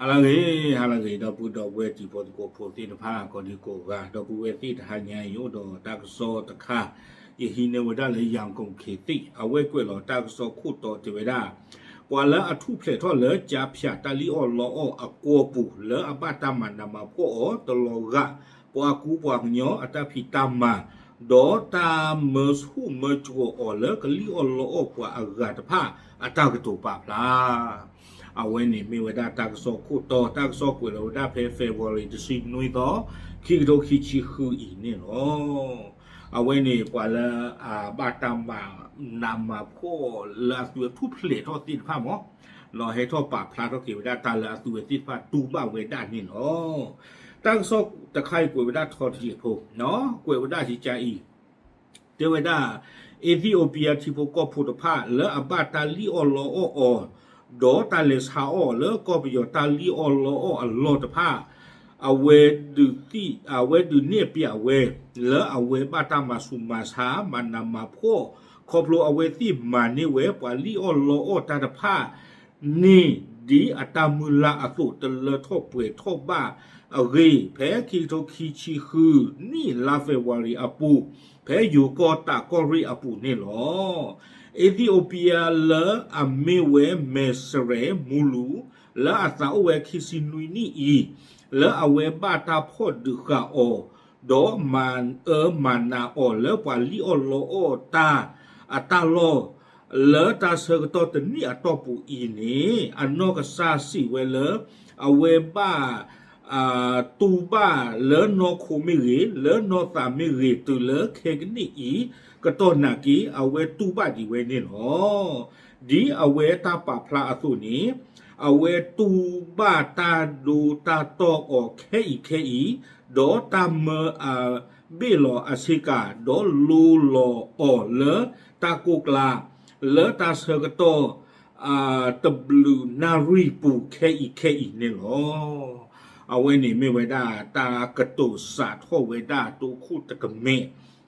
ဟါလၢအဂ့ၤ, ဟါလၢအဂ့ၤ ဒီပုၢ်ဒီဝဲၢ်တံၤဖိသကိးဖိသ့ၣ်တဖၣ် ကိးဒံကိးဂၤ, ဒီပုၢ်ဝဲၢ်သ့ၣ်တဟါညါအံၤ ယအိၣ်ဒီးတၢ်ကစီၣ်တခါ ယဟံးန့ၢ်ဝဲဒၣ်လၢ ယၤကိၣ်ခ့သ့ၣ် အဝဲကွဲးလီၤတၢ်ကစီၣ်ခိၣ်တီတဲဝဲဒၣ် ပှၤလၢအထူၣ်ဖျဲးထီၣ်လၢ ကၠါဖၠးတၢ်လံၣ်အီၣ်လီအီၣ်အကီၢ်ပူၤ လၢအဘၣ်တၢ်မၤနးမၤဖှီၣ်အီၤတလီၤဂာ် ပှၤကူပှၤကညီအတၢ်ဖံးတၢ်မၤ ဒီးတၢ်မၢဆူၣ်မၢစှီၤအီၤလၢကလံၣ်အီၣ်လီအီၣ်ပှၤအဂၤတဖၣ်အတၢ်ကတိၤပာ်ဖျါ အဝဲန့ၣ်မ့ၢ်ဝဲဒၣ်တၢ်ကစီၣ်ခိၣ်တီ, တၢ်ကစီၣ်ကွဲးလီၤဝဲဒၣ်ဖဲ February တဆံနွံသီ ခံကထိခံဆံဃုအံၤန့ၣ်လီၤ. အဝဲန့ၣ်ပှၤလၢအဘၣ်တၢ်မၤနးမၤဖှီၣ်လၢအသုးထူၣ်ဖျဲးထီၣ်သ့ၣ်တဖၣ်မး လီၤဟဲထီၣ်ပာ်ဖျါထီၣ်က့ၤဝဲဒၣ်တၢ်လၢအသုးဝဲသ့ၣ်တဖၣ်တူၢ်ဘၣ်ဝဲဒၣ်န့ၣ်လီၤ. တၢ်ကစီၣ်တခါအံၤကွဲးဝဲဒၣ်ထီတယဲၢ်ဖိ, ကွဲးဝဲဒၣ်စံကၠါအံၤ တဲဝဲဒၣ် အ့သံၣ်အိပံယါထံဖိကီၢ်ဖိတဖၣ် လၢအဘၣ်တၢ်လံၣ်အီၣ်လီအီၣ်အီၤ, ဒီးတၢ်လဲၤဆါအီၣ်လၢကီၢ်ပယီၤတၢ်လံၣ်အီၣ်လီအီၣ်အလီၢ်တဖၣ် အဝဲဒုးသ့ၣ်, အဝဲဒုးနဲၣ်ဖျါဝဲ လၢအဝဲဘၣ်တၢ်မၤဆူးမၤဆါ မၤနးမၤဖှီၣ် ခီဖျိအဝဲသ့ၣ်မၤန့ၢ်ဝဲပှၤလံၣ်အီၣ်လီအီၣ်တၢ်တဖၣ် န့ၣ် ဒ်အတၢ်မုၢ်လၢ်အသိး တလၢထီၣ်ပှဲၤထီၣ်ဘၣ်အဂ့ၢ် ဖဲခံကထိခံဆံဃုနံၣ် လါ February အပူၤ ဖဲယိၤကီၢ်တးကီၢ်ရ့ၣ်အပူၤန့ၣ်လီၤ. အ့သံၣ်အိပံယါလၢအမ့ၢ်ဝဲ မဲၢ်စရဲၣ်မူလူး လၢအသးအိၣ်ဝဲခံဆံနွံနံၣ်အံၤ လၢအဝဲဘၣ်တၢ်ဖီၣ်ဒုးဃာ်အီၤ ဒီးမၤအၢမၤနးအီၤလၢပှၤလံၣ်အီၣ်လီအီၣ်တၢ်အတၢ်လီၢ် လၢတၢ်ဆၢကတီၢ်တနံၣ်အတီၢ်ပူၤအံၤန့ၣ် အနီၢ်ကစၢ်စံးဝဲလၢ အဝဲဘၣ် တူၢ်ဘၣ်လၢနီၢ်ခိမ့ၢ်ဂ့ၤ, လၢနီၢ်သးမ့ၢ်ဂ့ၤ တုၤလၢခဲကနံၣ်အံၤ ကတီၢ်နာ်က့ အဝဲတူၢ်ဘၣ်ဒံးဝဲန့ၣ်လီၤ. ဒ်အဝဲတၢ်ပာ်ဖျါအသိးန့ၣ် အဝဲတူၢ်ဘၣ်တၢ်ဒိတၢ်တီၢ်အီၤခဲအံၤခဲအံၤ, ဒီးတၢ်မၢအဘ့ၣ်လီၤအဆ့ကၤ ဒီးလိလီၤအီၤလၢတၢ်ကိၢ်ကျါ လၢတၢ်ဆၢကတီၢ် တဘျုးနၣ်ရံၣ်ပူၤခဲအံၤခဲအံၤန့ၣ်လီၤ. အဝဲန့ၣ်မ့ၢ်ဝဲဒၣ်တၢ်ကတိၤစးထီၣ်ဝဲဒၣ်တိခိၣ်တကမဲာ်,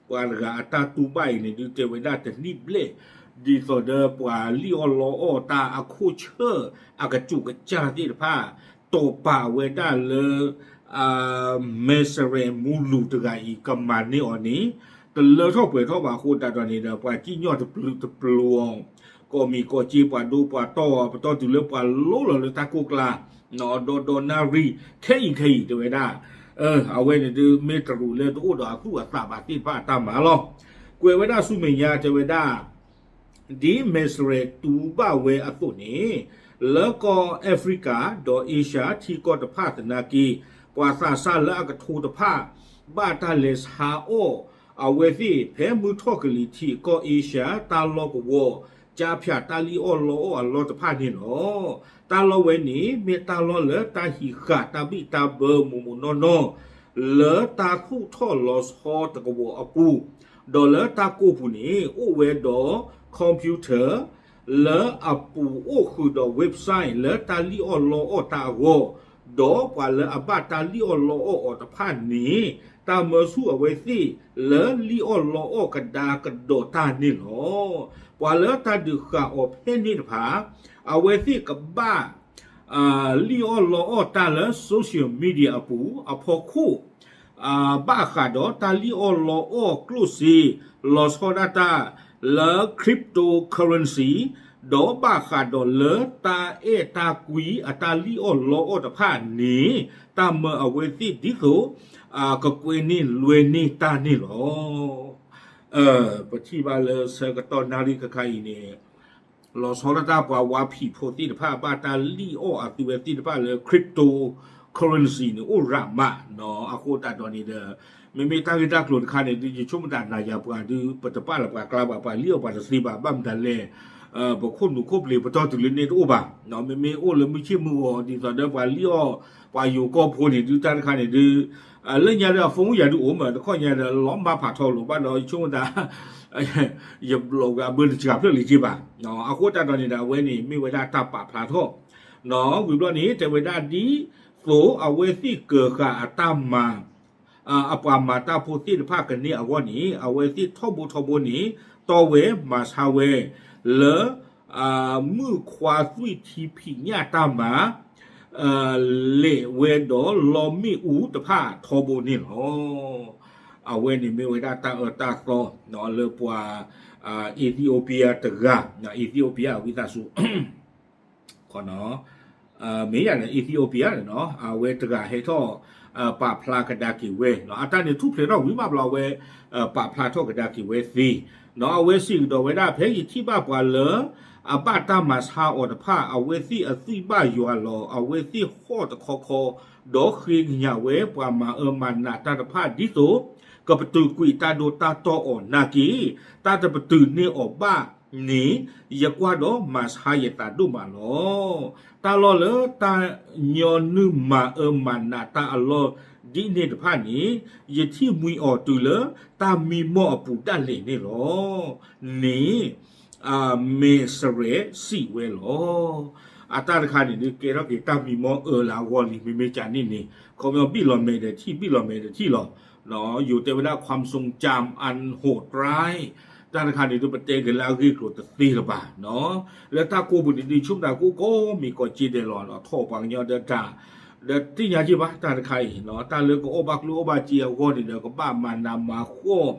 ပှၤတဂၤအတၢ်တူၢ်ဘၣ်အံၤန့ၣ် ဒုးတဲဝဲဒၣ်တနံၣ်ဘျဲၣ်, ဒ်သိးဒီးပှၤလံၣ်အီၣ်လီအီၣ်တၢ်အခိၣ်ဆၢၣ်အကစူးကစၢ်သ့ၣ်တဖၣ် တိာ်ပာ်ဝဲဒၣ်လၢ မဲၢ်စရဲၣ်မူလူးတဂၤအံၤ ကမၤန့ၢ်အီၤန့ၣ် တလၢထီၣ်ပှဲၤထီၣ်ဘၣ်အဃိသတးဒီးန့ၣ်ဒီး ပှၤစံၣ်ညီၣ်တပျုာ်တပျိၤအီၤ, ကီၢ်မံၤကီၢ်စ့ပှၤဒိပှၤတီၢ်အီၤ ပတီၢ်တုၤလၢပှၤလိလီၤလၢတၢ်ကိၢ်ကျါ, ဒီဒီနၣ်ရံၣ် ခဲအံၤခဲအံၤတဲဝဲဒၣ်, အဝဲန့ၣ်ဒုးမ့ၢ်တရူးလၢတအိၣ်ဒီးအသူၣ်အသးဘၣ်သ့ၣ်တဖၣ်အတၢ်မၤလီၤ. ကွဲးဝဲဒၣ်ဆူမဲာ်ညါတဲဝဲဒၣ် ဒ်မဲၢ်စရဲၣ်တူၢ်ဘၣ်ဝဲအသိးန့ၣ်, လၢကီၢ်အၤဖရံကၤ ဒီးအ့ရှၢၣ်ထံကီၢ်တဖၣ်သနာ်က့, ပှၤသးစၢ်လၢအကထိတဖၣ် ဘၣ်တၢ်လဲၤဆါအီၣ်အဝဲသ့ၣ် ဖဲမုၢ်ထီၣ်ကလံၤထံး ကီၢ်အ့ရှၢၣ်တၢ်လီၢ်ကဝီၤ ကၠါဖၠးတၢ်လံၣ်အီၣ်လီအီၣ်အလီၢ်တဖၣ်န့ၣ်လီၤ. တၢ်လီၢ်ဝဲန့ၣ် မ့ၢ်တၢ်လီၢ်လၢတၢ်ဟံးဃာ်တၢ်ဘံၣ်တၢ်ဘၢမုၢ်မုၢ်နီၢ်နီၢ် လၢတၢ်သူၣ်ထီၣ်လီၤဆီတကဝီၤအပူၤ, ဒီးလၢတၢ်ကိၢ်ပူၤန့ၣ် အိၣ်ဝဲဒီး computer လၢအပူၤအိၣ်ဃုာ်ဒီး website လၢတၢ်လံၣ်အီၣ်လီအီၣ်တၢ်အဂီၢ်, ဒီးပှၤလၢအဘၣ်တၢ်လံၣ်အီၣ်လီအီၣ်အီၤတဖၣ်န့ၣ် တၢ်မၢဆူၣ်အဝဲသ့ၣ်လၢလံၣ်အီၣ်လီအီၣ်ကဒါကဒီးတၢ်န့ၣ်လီၤ. ပှၤလၢတၢ်ဒုးဃာ်အီၤဖဲန့ၣ်တဖၣ် အဝဲသ့ၣ်ကဘၣ် လံၣ်အီၣ်လီအီၣ်တၢ်လၢ social media အပူၤ အဖီခိၣ် ဘၣ်ဃးဒီးတၢ်လံၣ်အီၣ်လီအီၣ်ကျိၣ်စ့ လီၤဆီဒၣ်တၢ်လၢ cryptocurrency ဒီးဘၣ်ဃးဒီးလၢတၢ်အဲၣ်တၢ်ကွံအတၢ်လံၣ်အီၣ်လီအီၣ်တဖၣ်န့ၣ် တၢ်မၢအဝဲသ့ၣ်ဒ်သိး ကကွဲန့ၢ်လွဲန့ၢ်တၢ်န့ၣ်လီၤ. ပထံၣ်ဘၣ်လၢဆၢကတီၢ်နၣ်ရံၣ်ခါခါအံၤန့ၣ် လီၤဆီဒၣ်တၢ်ပှၤဝါဖံးဖိသ့ၣ်တဖၣ် ဘၣ်တၢ်လံၣ်အီၣ်အသုဝဲသ့ၣ်တဖၣ်လၢ cryptocurrency န့ၣ် အိၣ်ရးမးနီၤ. အဃိသတးဒီးန့ၣ်ဒီး မ့မ့ၢ်တၢ်ဂ့ၢ်တၢ်ကျိၤတခါန့ၣ်ဒုး ယဆိကမိၣ်တၢ်နၤယၤပှၤဒုး ပတပာ်လၢပှၤကျါဘၣ်, ပှၤလံၣ်အီၣ်ပှၤတသ့ဘၣ်, ဘၣ်မတၤလဲၣ် ပခိၣ်နူာ်ခိၣ်ပျ့ၤပတီၢ်တုၤလၢန့ၣ်တအိၣ်ဘၣ်. မ့မ့ၢ်အိၣ်လၢမုၢ်ဆ့ၣ်မုၢ်ဂီၤ ဒ်သိးဒီးပှၤလံၣ်အီၣ် ပှၤယိၤကီၢ်ဖိန့ၣ်ဒုး တၢ်တခါန့ၣ်ဒုး လၢညါဒီးအ phone ယၤဒုးအိၣ်မး တခီညါဒီး လီၤမၢ်ဖးထီလိာ်ဘၣ်ဒီး ယဆိကမိၣ်တၢ် ယဘျီၣ်ဝဲအဘၢတစှၤဖျၢၣ်လံက့ဘၣ်. အဃိသတးဒီးန့ၣ်ဒီး အဝဲန့ၣ်မ့ၢ်ဝဲဒၣ်တၢ်ပာ်ဖျါထီၣ် ဝံၤဘျီန့ၣ် တဲဝဲဒၣ်ဒ်သိးအဝဲသ့ၣ်ကၢၤဃာ်အတၢ်မၤ အပှၤမၤတၢ်ဖိသ့ၣ်တဖၣ်ကန့ၢ်အဂီၢ်န့ၣ် အဝဲသ့ၣ်ထီဘိထီဘိန့ၣ် တီဝဲမၤဆါဝဲ လၢ မုၣ်ခွါသွံၣ်ထံဖံးညၣ်တၢ်မၤ လဲၤဝဲဒီးလီမ့ၣ်အူတဖၣ်ထီဘိန့ၣ်လီၤ. အဝဲန့ၣ်မ့ၢ်ဝဲဒၣ်တၢ်အၢတၢ်သီ လၢပှၤ Ethiopia တဂၤ, Ethiopia ဝံသးစူၤ မ့ၢ်ယၤန့ၣ် Ethiopia န့ၣ်နီၤ အဝဲတဂၤဟဲထီၣ် ပာ်ဖျါကဒါက့ၤဝဲ အတၢ်န့ၣ်ထူၣ်ဖျဲးထီၣ်ဝံၤမးဘျီ အဝဲ ပာ်ဖျါထီၣ်ကဒါက့ၤဝဲသ့, ဒီးအဝဲစံးကဒီးဝဲဒၣ် ဖဲယထံၣ်ဘၣ်ပှၤလၢ အဘၣ်တၢ်မၤဆါအီၤတဖၣ် အဝဲသ့ၣ်အသွံၣ်ဘၣ်ယွၤလီၤ, အဝဲသ့ၣ်ဟီၣ်တခီခီ, ဒီးဃ့ကညးဝဲပှၤမၤအၢမၤနးတၢ်တဖၣ်ဒ်သိး ကပတုာ်ကွံာ်တၢ်ဒိတၢ်တီၢ်အီၤနာ်က့, တၢ်တပတုာ်န့ၢ်အီၤဘၣ်န့ၣ် ယကွၢ်ဒီးမၤဆါယသးဒိၣ်မးလီၤ. တၢ်လီၢ်လၢတၢ်ညီနုၢ်မၤအၢမၤနးတၢ်အလီၢ်ဒ်န့ၣ်တဖၣ်န့ၣ် ယထံၣ်မှံအီၤတုၤလၢတၢ်မံမီၢ်အပူၤဒၣ်လဲာ်န့ၣ်လီၤ. န့ၣ် မဲာ်စရဲးစံးဝဲလီၤ. အတၢ်တခါန့ၣ်ဒုး ကဲထီၣ်က့ၤတၢ်မံမီၢ်အၢလၢအဂီၢ်လံ မ့မ့ၢ်ကန့ၣ်န့ၣ် ခီပညီဘံၣ်လီၤမဲာ်ဒီးထံၣ် ဘံၣ်လီၤမဲာ်ဒီးထံၣ်လီၤ. ယိၤတဲဝဲဒၣ် ความทรงจำอันโหดร้าย တၢ်တခါန့ၣ်ဒုး ပတဲက့ၤလၢအဂ့ၢ်ကျိၤတသ့လၢၤဘၣ်. လၢတၢ်ကိးပူၤန့ၣ်ဒုး ဆိကမိၣ်တၢ်ကိးကီမံၤကိးက့ဒဲးလီၤ ထီၣ်ပှၤကညီဒီးတၢ် ဒီးသ့ၣ်ညါက့ဘၣ် တၢ်တခါအံၤ တၢ်လၢကအိၣ်ဘၣ်ကျိၣ်အိၣ်ဘၣ်စ့အဂီၢ်န့ၣ်ဒီး ကဘၣ်မၤနးမၤဃီၣ်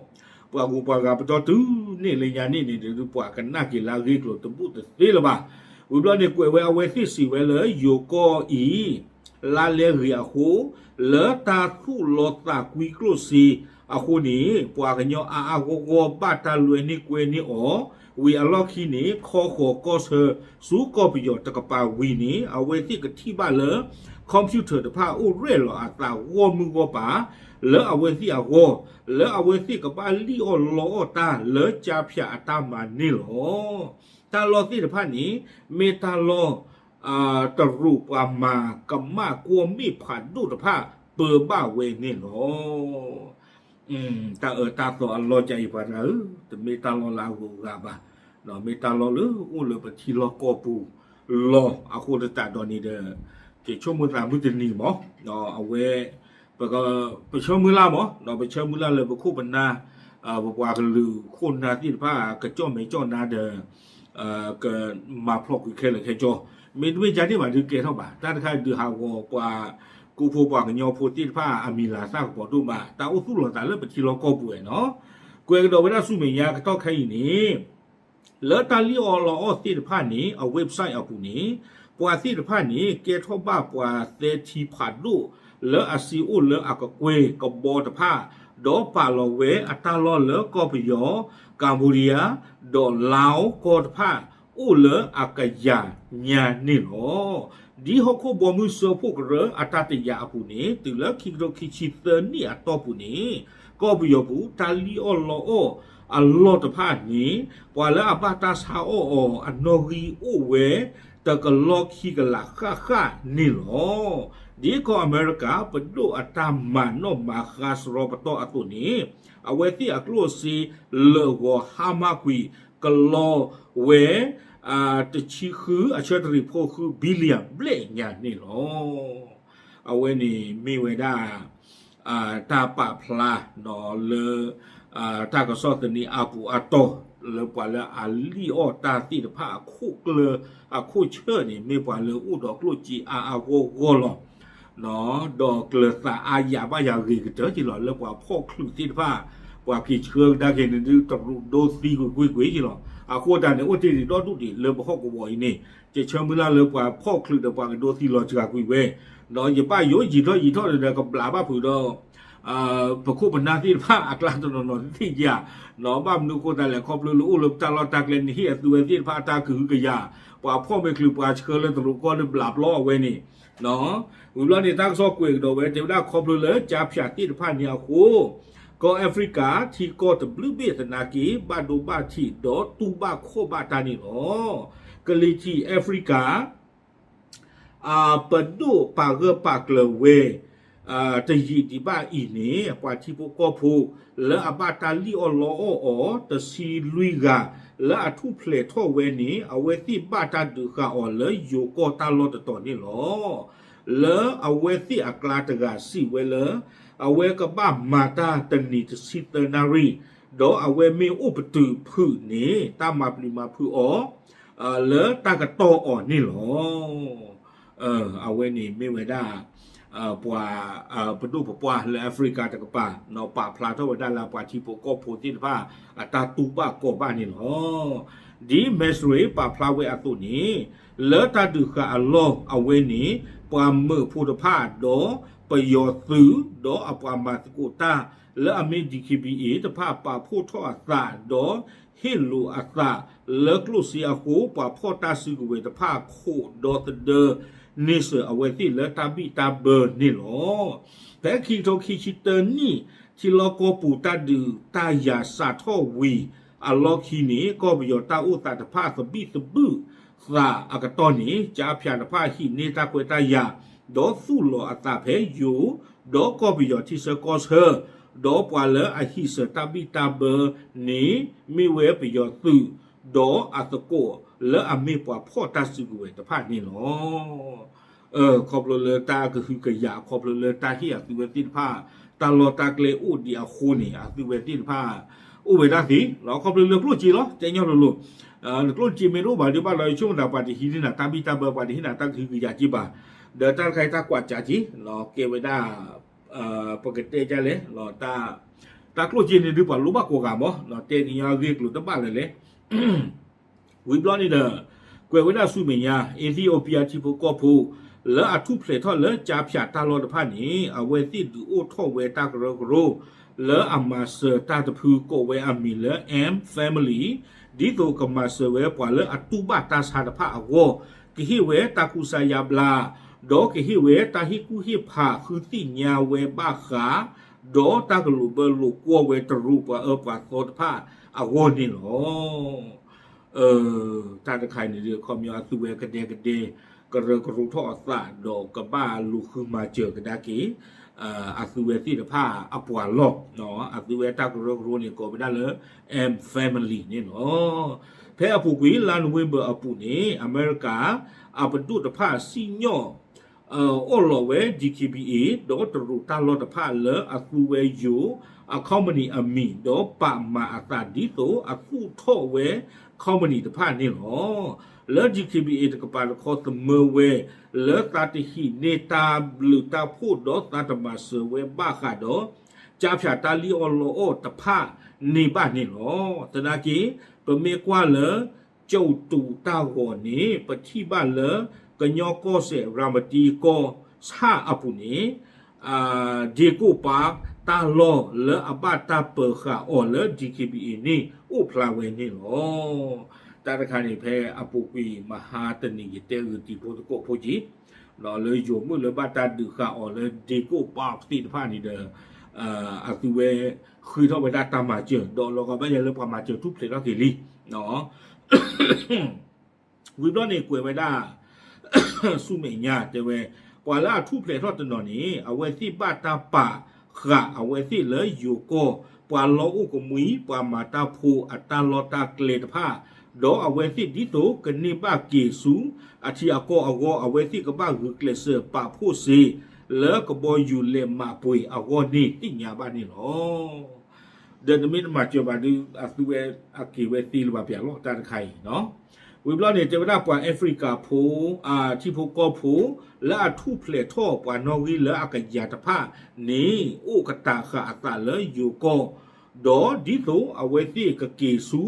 ပှၤဂုၤပှၤဂၤပတီၢ်တုၤန့ၣ်လၢညါန့ၣ်န့ၣ်ဒီး ပှၤကနၣ်က့ၤလၢအဂ့ၢ်ကျိၤတဘူၣ်တသ့လၢၤဘၣ်. ဝံၤဘျီန့ၣ် ကွဲးဝဲအဝဲသ့ၣ်စံးဝဲလၢ ယိၤကီၢ်အံၤ လါလဲဂ့ၤအဃိ လၢတၢ်သူၣ်လီသးကွံကျိၣ်စ့အဃိန့ၣ် ပှၤကညီအါအါဂီၢ်ဂီၢ်ဘၣ်တၢ်လွဲန့ၢ်ကွဲန့ၢ်အီၤ ဝံၤအလီၢ်ခံန့ၣ် ခီဃီၤကီၢ်ဆၢဆူကီၢ်ပယီၤတကပၤဝံၤန့ၣ် အဝဲသ့ၣ်ကထံၣ်ဘၣ်လၢ computer တဖၣ်အိၣ်ရဲၣ်လီၤအသးဂီၢ်မုၢ်ဂီၢ်ပၤ လၢအဝဲသ့ၣ်အဂီၢ် လၢအဝဲသ့ၣ်ကဘၣ်လံၣ်အီၣ်လီအီၣ်တၢ်လၢကၠါဖၠးအတၢ်မၤန့ၣ်လီၤ. တၢ်လီၢ်သ့ၣ်တဖၣ်န့ၣ် မ့ၢ်တၢ်လီၢ် တရူးပှၤမၤကမၣ်ကွီၢ်မ့ၣ်ဖးဒိၣ်တဖၣ်ပၢဘၣ်ဝဲန့ၣ်လီၤ. တၢ်အၢတၢ်သီအလီၢ်ကၠါအံၤပှၤတဂၤဧၢ, တမ့ၢ်တၢ်လီၢ်လၢအဂုၤအဂၤဘၣ်, မ့ၢ်တၢ်လီၢ်လၢအိၣ်လၢပထံလီၢ်ကီၢ်ပူၤလီၤ. အဃိသတးဒီးန့ၣ်ဒီး က့ၤဆိကမိၣ်သးမုၢ်တနံၤမး, အဝဲ ပ ပဆၢမုၢ်လၢ်မး, ဒီးပဆၢမုၢ်လၢ်လၢပခိၣ်ပနၢ် ပပှၤကလုာ်ခိၣ်နၢ်သ့ၣ်တဖၣ် ကကၠီၣ်မဲာ်ကၠီၣ်နါဒီး ကမၤဖျိးကွံာ်ခဲလၢာ်ခဲဆ့, မ့တမ့ၢ်ကန့ၣ်ဘၣ်ဒုးကဲထီၣ်ဘၣ်. တၢ်တခါဒုးဟးဂီၤပှၤကူဖိပှၤကညီဖိသ့ၣ်တဖၣ်အမံၤလၤသၣ်ကပီၤဒိၣ်မး, တၢ်အိၣ်သူၣ်လီၤသးလၢပထံလီၢ်ကီၢ်ပူၤဝဲနီၤ. ကွဲးကဒီးဝဲဒၣ်ဆူမဲာ်ညါကတီၢ်ခဲအံၤန့ၣ် လၢတၢ်လံၣ်အီၣ်လီအီၣ်သ့ၣ်တဖၣ်န့ၣ် အ website အပူၤန့ၣ် ပှၤသ့ၣ်တဖၣ်န့ၣ် ကဲထီၣ်ဘၣ်ပှၤသဲထံဖးဒိၣ် လၢအစ့အိၣ်လၢအကကွဲၢ်ကဘီတဖၣ်, ဒီးပာ်လီၤဝဲအတၢ်လီၢ်လၢကီၢ်ပယီၤ, Cambodia, ဒီး Laos ကီၢ်တဖၣ် အိၣ်လၢအကယၤညါန့ၣ်လီၤ. ဒ်ဟီၣ်ခိၣ်ဘီမုၢ်စၢဖှိၣ်ကရၢအတၢ်တယာ်အပူၤန့ၣ် တုၤလၢခံကထိခံဆံသၢနံၣ်အတီၢ်ပူၤန့ၣ် ကီၢ်ပယီၤပူၤ တၢ်လံၣ်အီၣ်လီအီၣ်အလီၢ်တဖၣ်န့ၣ် ပှၤလၢအဘၣ်တၢ်ဆါအီၣ်အီၤအနီၣ်ဂံၢ်အိၣ်ဝဲ တကလီၢ်ခံကလးဃၣ်ဃၣ်န့ၣ်လီၤ. ဒ်ကီၢ်အမဲရကၤ ပဒိၣ်အတၢ်မၤနီၣ်မၤဃါစရီပတီၢ်အသိးန့ၣ် အဝဲသ့ၣ်အကျိၣ်စ့လၢာ်ဂီၤဟါမၢ်ကွံာ် ကလီဝဲ တဆံဃု အဆၢတရံးဖိဃု billion ဘျဲၣ်ညါန့ၣ်လီၤ. အဝဲန့ၣ်မ့ၢ်ဝဲဒၣ် တၢ်ပာ်ဖျါလၢ တၢ်ကစီၣ်သန့အါပူၤအတီၢ် လၢပှၤလၢအလံၣ်အီၣ်တၢ်သ့ၣ်တဖၣ်အခိၣ်ကျၢၢ်အခိၣ်ဆၢၣ်န့ၣ် မ့ၢ်ပှၤလၢအိၣ်ဒီးကျိၣ်စ့အါအါဂီၢ်ဂီၢ်လီၤ. ဒီးကျၢၤသးအါယၤဘၣ်ယၤဂ့ၤကတၢၢ်က့လီၤ လၢပှၤဖီၣ်ချုးသ့ၣ်တဖၣ် ပှၤက့ၤဆှၢကဒါက့ၤန့ၣ်ဒုး တရူးဒိသံကွ့ၢ်ကွ့ၢ်က့လီၤ. အဃိသတးန့ၣ် အိၣ်တ့ၢ်ဒံးဒီဒူၣ်ဒံးလၢပဟီၣ်ကဝီၤအံၤန့ၣ် ကဆၢမုၢ်လၢ်လၢပှၤဖီၣ်ချုးဒီးပှၤကဒိသံလီၤစှၤကွံာ်ဝဲ, ဒီးယဘၣ်ယိၣ်ယံာ်ထီၣ်ယံာ်ထီၣ်ဒီးကဘျးဘၣ်ဖုးဒီး ပခိၣ်ပနၢ်သ့ၣ်တဖၣ်အကျါတနီၤနီၤသ့ၣ်ညါ, ဘၣ်မနုၤအဃိသတးလဲၣ် ခီဖျိလၢအိၣ်လၢပတၢ်လီၢ်တၢ်ကျဲန့ၣ် ဟ့ၣ်အသုဝဲသ့ၣ်တဖၣ်အတၢ်ကဟုကယာ်, ပှၤဖီၣ်မ့ၢ်ချုးပှၤဆှၢလၢတရူးကီၢ်လၢဘျးဘျီအဝဲန့ၣ် ဝံၤဘျီန့ၣ် တၢ်ကစီၣ်ကွဲးကဒီးဝဲ တဲဝဲဒၣ်ခီဖျိလၢကၠါဖၠးသ့ၣ်တဖၣ်န့ၣ်အဃိ ကီၢ်အၣ်ဖရံကၤ ထံကီၢ်တဘျုးဘ့ၣ်သနာ်က့ ဘၣ်ဒိဘၣ်ထံးဒီးတူၢ်ဘၣ်ခီၣ်ဘၣ်တၢ်န့ၣ်လီၤ. ကလံၤထံးအၣ်ဖရံကၤ ပဒိၣ်ပာ်ဂၢၢ်ပာ်ကျၢၤဝဲ တယံာ်ဒံးဘၣ်အံၤန့ၣ် ပှၤထံဖိကီၢ်ဖိ လၢအဘၣ်တၢ်လံၣ်အီၣ်လီအီၣ်အီၤ တဆံလွံၢ်ဂၤ လၢအထူၣ်ဖျဲးထီၣ်ဝဲန့ၣ် အဝဲသ့ၣ်ဘၣ်တၢ်ဒုးဃာ်အီၤလၢယိၤကီၢ်တၢ်လီၢ်တတီၤန့ၣ်လီၤ. လၢအဝဲသ့ၣ်အကျါတဂၤစံးဝဲလၢ အဝဲကဘၣ်မၤတၢ်တနံၤတဆံသၢနၣ်ရံၣ်, ဒီးအဝဲမ့ၢ်အိၣ်ပတုာ်ဖုးန့ၣ် တၢ်မၤပျံၤမၤဖုးအီၤ လၢတၢ်ကတီၢ်အီၤန့ၣ်လီၤ. အဝဲန့ၣ်မ့ၢ်ဝဲဒၣ် ပှၤ ပဒိၣ်ပပှၢ်လၢ Africa တကပၤ ပာ်ဖျါထီၣ်ဝဲဒၣ်လၢပှၤထံဖိကီၢ်ဖိသ့ၣ်တဖၣ် အတၢ်တူၢ်ဘၣ်ကီဘၣ်န့ၣ်လီၤ. ဒ် Mesri ပာ်ဖျါဝဲအသိးန့ၣ် လၢတၢ်ဒုးဃာ်အလီၢ်အဝဲန့ၣ် ပှၤမၢးဖိတဖၣ် ဒီးပယီၤသုး ဒီးအပှၤမၤသကိးတၢ် လၢအမ့ၢ် D K B A တဖၣ် ပာ်ဖှိၣ်ထီၣ်အသး ဒီးဟ့ၣ်လိာ်အသးလၢကျိၣ်စ့အဃိ ပှၤဖီၣ်တၢ်စုကဝဲၤတဖၣ်ခိးဒီသဒၢန့ဆၢၣ်အဝဲသ့ၣ်လၢတၢ်ဘံၣ်တၢ်ဘၢန့ၣ်လီၤ. ဖဲခံကထိခံဆံတၢနံၣ် ထံလီၢ်ကီၢ်ပူၤတၢ်ဒုးတၢ်ယၤစးထီၣ်ဝံၤအလီၢ်ခံန့ၣ် ကီၢ်ပယီၤတၢ်အိၣ်သးတဖၣ်သဘံၣ်သဘုၣ်သးအကတီၢ်န့ၣ် ကၠါဖၠးတဖၣ်ဟံးန့ၢ်တၢ်ခွဲးတၢ်ယာ် ဒီးသူၣ်လီၤအသးဖဲယိၤ ဒီးကီၢ်ပယီၤထံဆၢကီၢ်ဆၢ ဒီးပှၤလၢအဟံးစၢၤတၢ်ဘံၣ်တၢ်ဘၢန့ၣ် မ့ၢ်ဝဲပယီၤသုး ဒီးအသကိးလၢအမ့ၢ်ပှၤဖီၣ်တၢ်စုကဝဲၤတဖၣ်န့ၣ်လီၤ. ခီဖျိလၢတၢ်ကဟုကယာ် ခီဖျိလၢတၢ်ဟ့ၣ်အသုဝဲသ့ၣ်တဖၣ် တၢ်လီၢ်တၢ်ကျဲအိၣ်ဒံးအဃိန့ၣ် အသုဝဲသ့ၣ်တဖၣ် အိၣ်ဝဲဒၣ်သ့လီၤ. ခီဖျိလၢကျိၣ်စ့လီၤ တဲညီလိၤလိၤ နကျိၣ်စ့မ့ၢ်တအိၣ်ဘၣ်ဒုးဘၣ်လီၤ ယဆိကမိၣ်သး ပှၤတဟံးန့ၢ်နၤတၢ်ဘံၣ်တၢ်ဘၢ ပှၤတဟ့ၣ်နၤတၢ်ကဟုကယာ်က့ဘၣ်. ဒီးတၢ်တခါအံၤတၢ်ကွၢ်ကၠါက့လီၤ ကဲဝဲဒၣ် ပကတဲဒ်လဲၣ် တၢ်ကျိၣ်စ့န့ၣ်ဒုးပှၤလိၣ်ဘၣ်ကိးဂၤမး တဲကညီအဂ့ၢ်ကျိၤတဘၣ်လၢၤလဲၣ် ဝံၤဘျီန့ၣ်ဒီး ကွဲးဝဲဒၣ်ဆူမဲာ်ညါ Ethiopia ထံဖိကီၢ်ဖိ လၢအထူၣ်ဖျဲးထီၣ်လၢကၠါဖၠးတၢ်လီၢ်တဖၣ်န့ၣ် အဝဲသ့ၣ်ဒုးအိၣ်ထီၣ်ဝဲတၢ်ကရၢကရိ လၢအမၤစၢၤတၢ်တဖုကိးဝဲအမံၤလၢ M Family ဒ်သိးကမၤစၢၤဝဲပှၤလၢအတူၢ်ဘၣ်တၢ်ဆါတဖၣ်အဂီၢ် ကဟ့ၣ်ဝဲတၢ်ကူစါယါဘျါ ဒီးကဟ့ၣ်ဝဲတၢ်ဟ့ၣ်ကူၣ်ဟ့ၣ်ဖးဃုသ့ၣ်ညါဝဲဘၣ်ဃး ဒီးတၢ်ကလိာ်ဘၢလိာ်ကွီၢ်ဝဲတရူးပှၤအၢပှၤသီတဖၣ်အဂီၢ်န့ၣ်လီၤ. တၢ်တခါအံၤန့ၣ်ဒီး ခီပညီအသုဝဲကဒဲကဒဲ ကရၢကရိထီၣ်အသး ဒီးကဘၣ်လူၤဃုမၤစၢၤကဒါက့ၤ အသုဝဲသ့ၣ်တဖၣ်အပှၤလီၢ် အသုဝဲတၢ်ကရၢကရိန့ၣ် ကိးဝဲဒၣ်လၢ M Family န့ၣ်လီၤ. ဖဲအပူၤကွံာ် လါနိၣ်ဝ့ဘၢၣ်အပူၤန့ၣ် အမဲရကၤ အပဒိၣ်တဖၣ်စံၣ်ညီၣ် အီၣ်လီးဝဲ D K B A ဒီးတရူးတၢ်လီၢ်တဖၣ်လၢအသူဝဲယိၤ အ company အမံၤ ဒီးပာ်မၤအသးဒ်သိးအသူၣ်ထီၣ်ဝဲ company တဖၣ်န့ၣ်လီၤ. လၢ D K B A တကပၤတခီသမၢဝဲ လၢသးတဟံးန့ၢ်တၢ်ဘျုးတၢ်ဖှိၣ်ဒီးသးတမၤစၢၤဝဲဘၣ်ဃးဒီး ကၠါဖၠးတၢ်လံၣ်အီၣ်လီအီၣ်တဖၣ်န့ၣ်ဘၣ်န့ၣ်လီၤ. သနာ်က့ ပမ့ၢ်ကွၢ်လၢ ကၠိတူးတၢ်ဂီၤန့ၣ် ပထံၣ်ဘၣ်လၢ ကညီကီၢ်စဲၣ် ရၤမတံကီၢ်ဆၣ်အပူၤန့ၣ် ဒ့ကိၣ်ပာ်တၢ်လီၢ်လၢအဘၣ်တၢ်ပၢၤဃာ်အီၤလၢ D K B A န့ၣ် အိၣ်ဖျါဝဲန့ၣ်လီၤ. တၢ်တခါန့ၣ် ဖဲအပူၤကွံာ်မဟါတနံၤ ယတဲဂုာ်တံၤဖိသကိးဖိက့ၤ လၢယိၤမုၣ်လၢဘၣ်တၢ်ဒုးဃာ်အီၤလၢ ဒ့ကိၣ်ပာ်သ့ၣ်တဖၣ်န့ၣ်ဒီး အသုဝဲဃ့ထီၣ်ဝဲဒၣ်တၢ်မၤစၢၤ ဒီးလီၤဂာ်ဘၣ်ယဲလၢပှၤမၤစၢၤထူၣ်ဖျဲးထီၣ်က့ၤလံ ဝံၤဘျီန့ၣ်ကွဲးဝဲဒၣ် ဆူမဲာ်ညါတဲဝဲ ပှၤလၢအထူၣ်ဖျဲးထီၣ်တနီၤန့ၣ် အဝဲသ့ၣ်ဘၣ်တၢ်ပာ်ဃာ်အဝဲသ့ၣ်လၢယိၤကီၢ် ပှၤလီၢ်အိၣ်ကမှံ ပှၤမၤတၢ်ဖိအတၢ်လီၢ်တၢ်ကျဲတဖၣ် ဒီးအဝဲသ့ၣ်ဒ်သိးကန့ၢ်ဘၣ်က့ၤဆူအထံအကီၢ်အဂီၢ် အဝဲသ့ၣ်ကဘၣ်ဂုာ်ကျဲးစၢးပာ်ဖှိၣ်စ့ လၢကဘီယူၤလဲၤမၤပှ့ၤအဂီၢ်န့ၣ်သ့ၣ်ညါဘၣ်န့ၣ်လီၤ. ဒီးနမ့ၢ်တမၤစၢၤဘၣ်ဒီး အသုဝဲအက့ၤဝဲသ့လၢၤဘၣ်ပျၢ်လီၤ တၢ်တခါအံၤ ဝံၤဘျီန့ၣ် တဲဝဲဒၣ်ပှၤ Africa ဖိ ထံဖိကီၢ်ဖိ လၢအထူၣ်ဖျဲးထီၣ်ပှၤနီၣ်ဂံၢ်လၢအကယၤတဖၣ်န့ၣ် အိၣ်ကတၢ်ဃာ်အသးလၢယိၤကီၢ် ဒီးဒ်သိးအဝဲသ့ၣ်ကက့ၤဆူ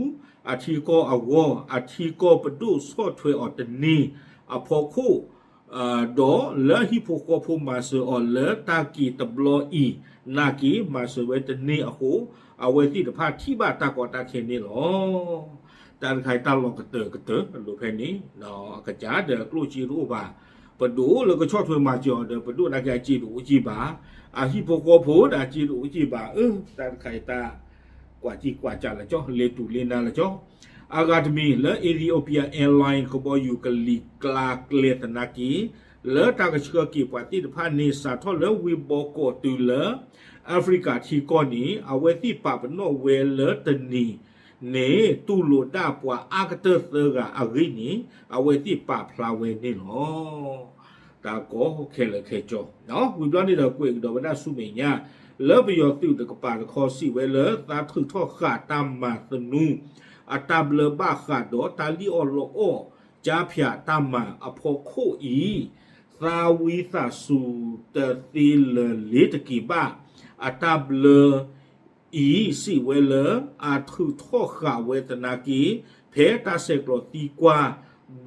အထံကီၢ်အဂီၢ် အထံကီၢ်ပဒိၣ်ဆီၣ်ထွဲအီၤတန့ၢ်အဖီခိၣ် ဒီးလၢဟံၣ်ဖိဃီဖိမၤစၢၤအီၤလၢတၢ်က့ၤတဘျီအံၤ နာ်က့ၤမၤစၢၤဝဲတန့ၢ်အဃိ အဝဲသ့ၣ်တဖၣ်ထံၣ်ဘၣ်တၢ်ကီတၢ်ခဲန့ၣ်လီၤ. တၢ်တခါအံၤတၢ်လီၤကတၢၢ်ကတၢၢ်အလိၤဖဲန့ၣ် အကစၢ်ဒီးကျိၣ်စ့တအိၣ်ဘၣ် ပဒိၣ်လၢကဆီၣ်ထွဲမၤစၢၤအီၤဒီး ပဒိၣ်နာ်က့အစ့တအိၣ်က့ဘၣ် အဟံၣ်ဖိဃီဖိဒီးအစ့တအိၣ်က့ဘၣ် အၢ တၢ်တခါအံၤတၢ် ကွၢ်ကံကွၢ်ကၢ်လၢကၠီ လဲၤတူၢ်လဲၤနၤလၢကၠီ အဂၤတမံၤလၢ Ethiopia Airline ကဘီယူၤကလံၤကျါကျဲသနာ်က့ လၢတၢ်ကဆှၢက့ၤပှၤသ့ၣ်တဖၣ်န့ၣ် စးထီၣ်လၢဝ့ၢ်ဘီကီးတုၤလၢ Africa ထံကီၢ်န့ၣ် အဝဲသ့ၣ်ပာ်ပနီၣ်ဝဲလၢတနံၤန့ၣ် တူၢ်လိာ်ဒၣ်ပှၤအါကတၢၢ်သၢဂၤအဂ့ၢ်န့ၣ် အဝဲသ့ၣ်ပာ်ဖျါဝဲန့ၣ်လီၤ. တၢ်ကီခဲလၢာ်ခဲဆ့ ဝံၤဘျီန့ၣ်ဒီးကွဲးကဒီးဝဲဒၣ်ဆူမဲာ်ညါ လၢပယီၤသုးတကပၤတခီစံးဝဲလၢ သးထုးထီၣ်ဃာ်တၢ်မၤသနူ အတၢ်ဘျၢဘၣ်ဃးဒီးတၢ်လံၣ်အီၣ်လီအီၣ် ကၠါဖၠးတၢ်မၤအဖီခိၣ်အံၤ သးဝံသးစူၤတသ့လၢၤလ့ၤတက့ၤဘၣ်. အတၢ်ဘျၢအံၤစံးဝဲလၢ အထုးထီၣ်ဃာ်ဝဲသနာ်က့ ဖဲတၢ်ဆဲးကျိးသံကွၢ်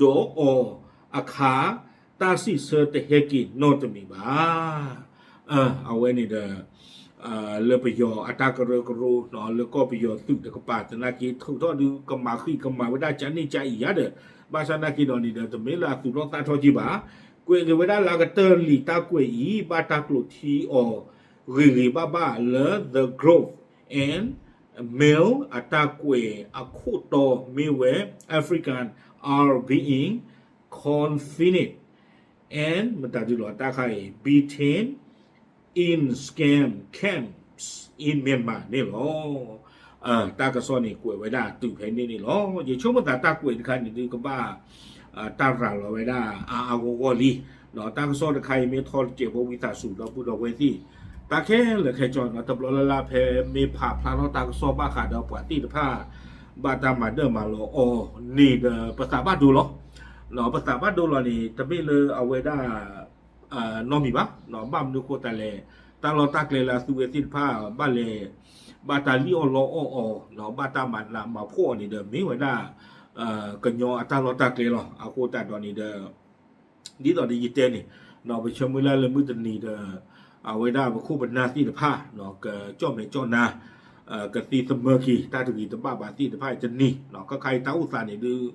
ဒီးအီၤအခါ တၢ်စံးဆၢတဟဲက့ၤနီတမံၤဘၣ်. အဝဲန့ၣ်ဒီး လၢပယီၤအတၢ်ကရၢကရိ လၢကီၢ်ပယီၤသုးတကပၤသနာ်က့ ထုးထီၣ်ဒုးကမၤဃံးကမၤဝဲဒၣ်ကနံၣ်ကနံၣ်အံၤယါဒီး ဘၣ်ဆၣ်သနာ်က့ဒီးန့ၣ်ဒီး တမ့ၢ်လၢအသူၣ်ထီၣ်သးထီၣ်က့ၤဘၣ်. ကွဲးက့ၤဝဲဒၣ်လၢအကတၢၢ်လံာ်တၢ်ကွဲးအံၤ ဘၣ်တၢ်ကျိးထံအီၤဂ့ၤဂ့ၤဘၣ်ဘၣ်လၢ The Globe and Mail အတၢ်ကွဲးအခိၣ်တီမ့ၢ်ဝဲ African are being confined and မတၤဒုလီၤတၢ်ခါအံၤ detained in scam camps in Myanmar န့ၣ်လီၤ. တၢ်ကစီၣ်န့ၣ်ကွဲးဝဲဒၣ်တုၤဖဲန့ၣ်န့ၣ်လီၤ. ယဆိကမိၣ်သးတၢ်ကွဲးတခါန့ၣ်ဒုးကဘၣ် တၢ်ရၤလီၤဝဲဒၣ်အါအါဂီၢ်ဂီၢ်လံ. ဒီးတၢ်ကစီၣ်တခါအံၤမ့ၢ်ထီၣ်တစဲးဖိဝံသးစူၤဒီပုၢ်ဒီဝဲၢ်သ့ၣ် တၢ်ခဲလၢာ်ခဲဆ့ တဘျီလၢ်လၢ်ဖဲမ့ၢ်ဖးဖျါထီၣ်တၢ်ကစီၣ်ဘၣ်ဃးဒီးပှၤသ့ၣ်တဖၣ် ဘၣ်တၢ်မၤဒၢၣ်မၤလီၤအီၤန့ၣ်ဒီး ပသးဘၣ်ဒိလီၤ. ပသးဘၣ်ဒိလီၤန့ၣ် တမ့ၢ်လၢအဝဲဒၣ် နီတမံၤဘၣ်. ဘၣ်မနုၤဃိသတးလဲၣ် တၢ်လီၢ်တၢ်ကျဲလၢအသူဝဲသ့ၣ်တဖၣ် ဘၣ်လဲၤ ဘၣ်တၢ်လံၣ်အီၣ်လီအီၣ်အီၤ ဘၣ်တၢ်မၤနးမၤဖှီၣ်အီၤန့ၣ်ဒီး မ့ၢ်ဝဲဒၣ် ကညီအတၢ်လီၢ်တၢ်ကျဲလီၤ. အဃိသတးဒီးန့ၣ်ဒီး ဒ်သိးဒီးယတဲန့ၣ် ပဆၢမုၢ်လၢ်လၢမုၢ်တနံၤဒီး အဝဲဒၣ်ပခိၣ်ပနၢ်သ့ၣ်တဖၣ် ကကၠီၣ်မဲာ်ကၠီၣ်နါ ကသ့သမၢက့ၤ တၢ်တဂ့ၤတဘၣ်ဘၣ်သ့ၣ်တဖၣ်အံၤတနံၤ ခါခါအံၤတၢ်အိၣ်သးန့ၣ်ဒုး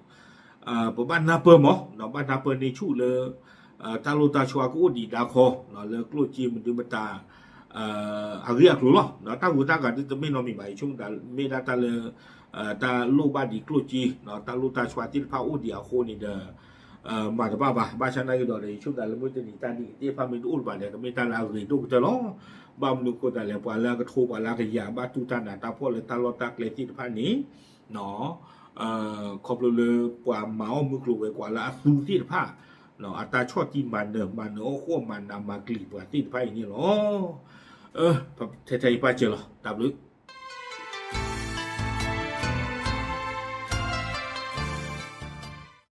ပဘၣ်နၢ်ပၢၢ်မး ဘၣ်နၢ်ပၢၢ်န့ၢ်ဆူၣ်လၢ တၢ်လိၣ်တၢ်ဆိးကအိၣ်ဒံးဒၣ်ခီ လၢကျိၣ်စ့မနုၤမတၤ အဂ့ၢ်အကျိၤလီၤ. တၢ်ဂုၤတၢ်ဂၤဒုးတမ့ၢ်နီတမံၤဘၣ် ယဆိကမိၣ်သးမ့ၢ်ဒၣ်တၢ်လၢ တၢ်လိၣ်ဘၣ်ဒံးကျိၣ်စ့ တၢ်လိၣ်တၢ်ဆိးသ့ၣ်တဖၣ်အိၣ်ဒံးအဃိန့ၣ်ဒီး မၤတဘၣ်ဘၣ်. ဘၣ်ဆၣ်သနာ်က့ဒီး ယဆိကမိၣ်သးလၢမုၢ်တနံၤတၢ်ဒ်အံၤသ့ၣ်တဖၣ်မ့ၢ်တအိၣ်လၢၤဘၣ်ဒီး ကမ့ၢ်တၢ်လၢအဂ့ၤဒိၣ်ကတၢၢ်လီၤ. ဘၣ်မနုၤဃိသတးလဲၣ် ပှၤလၢအကထိ ပှၤလၢအကယာ် ဘၣ်တူၢ်တၢ်နးတၢ်ဖှီၣ်လၢတၢ်လီၢ်တၢ်ကျဲသ့ၣ်တဖၣ်န့ၣ် ခီဖျိလၢပှၤမၤအီၣ်မုၢ်ကျိၤဝဲၤကွာ်လၢအသူသ့ၣ်တဖၣ် အတၢ်ဆီၣ်တံၢ်မၤနၢၤ မၤနၢၤအီၣ်ဃီၣ် မၤနးမၤကျံၤပှၤသ့ၣ်တဖၣ်အံၤန့ၣ်လီၤ. ထဲထဲအံၤပၢ်စၢၤလီၤ တၢ်ဘျုး